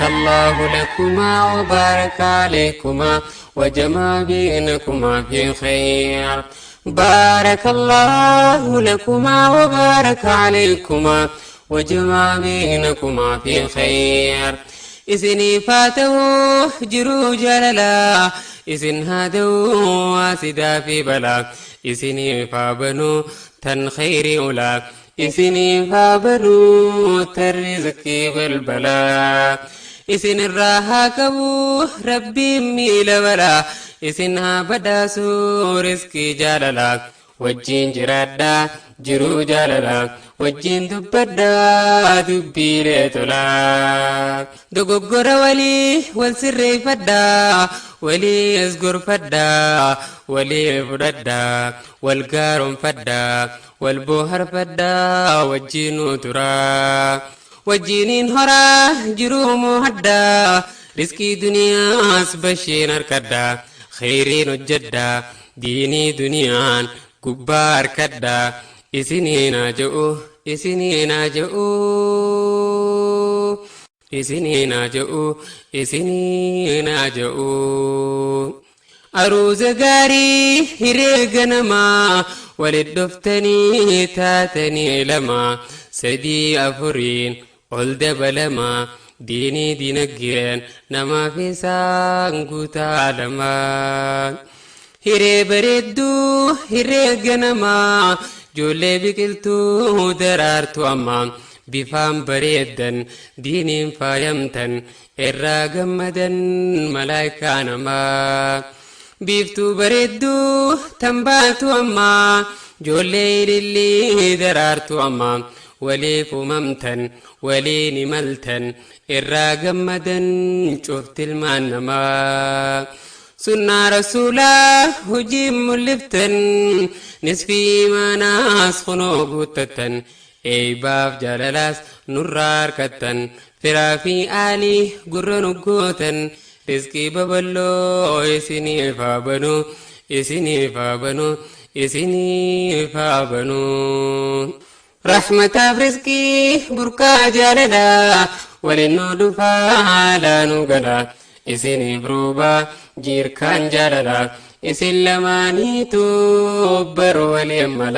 بارك الله لكما وبارك عليكما وجمع بينكما في خير. بارك الله لكما وبارك عليكما وجمع بينكما في خير. إسني فاتوا جرو جللا إسن هادوا واسدا في بلا إسني فابنو تن خير أولا إسني فابنو ترزقي بالبلا إسن الراها كبو ربي ميل بلا إسنها بداسو رزقي جللا وجين جرادا jiruu jaalala wajjin dubbadhaa dubbiilee tolaa. Dogoggora walii wal sirreeffadhaa waliis gorfadhaa walii fudhadhaa wal gaaroonfadhaa wal booharfadhaa wajjinuu turaa. Wajjiniin horaa jiruu moohadhaa riskii duniyaas bashiin harkadhaa kheyriin hojjedhaa diinii duniyaan gubbaa harkadhaa. Isiniin haa je'u isiniin haa je'u isiniin haa je'u isiniin haa je'u. Aruuza gaarii hiree ganamaa walit dhuftanii taatanii lama sadii afuriin ol dabalamaa diinii dinagdeen namaaf isaan guutaa lamaa. Hiree bareedduu hiree ganamaa ijoollee biqiltuu daraartu ammaa bifaan bareeddan diiniin faayamtan irraa gammadan malaayikaa namaa. Biiftuu bareedduu tambaatu ammaa ijoollee ilillii daraartu ammaa waliif uumamtan waliin imaltan irraa gammadan cuftilmaan namaa. Sunnaa rasuulaa hojii mul'iftan nisfii imaanaas kunoo guuttattan eeybaaf jaalalaas nurraa harkattan firaa fi aalii gurra nu gootan rizqii babal'oo isiniif haa banu isiniif haa banu isiniif haa banu. Rahmataaf rizqii burqaa jaalalaa waliin nu dhufaa laanuu galaa. Isiniif roobaa jiirkaan jaalalaa isin lamaaniitu baroo waliin mala.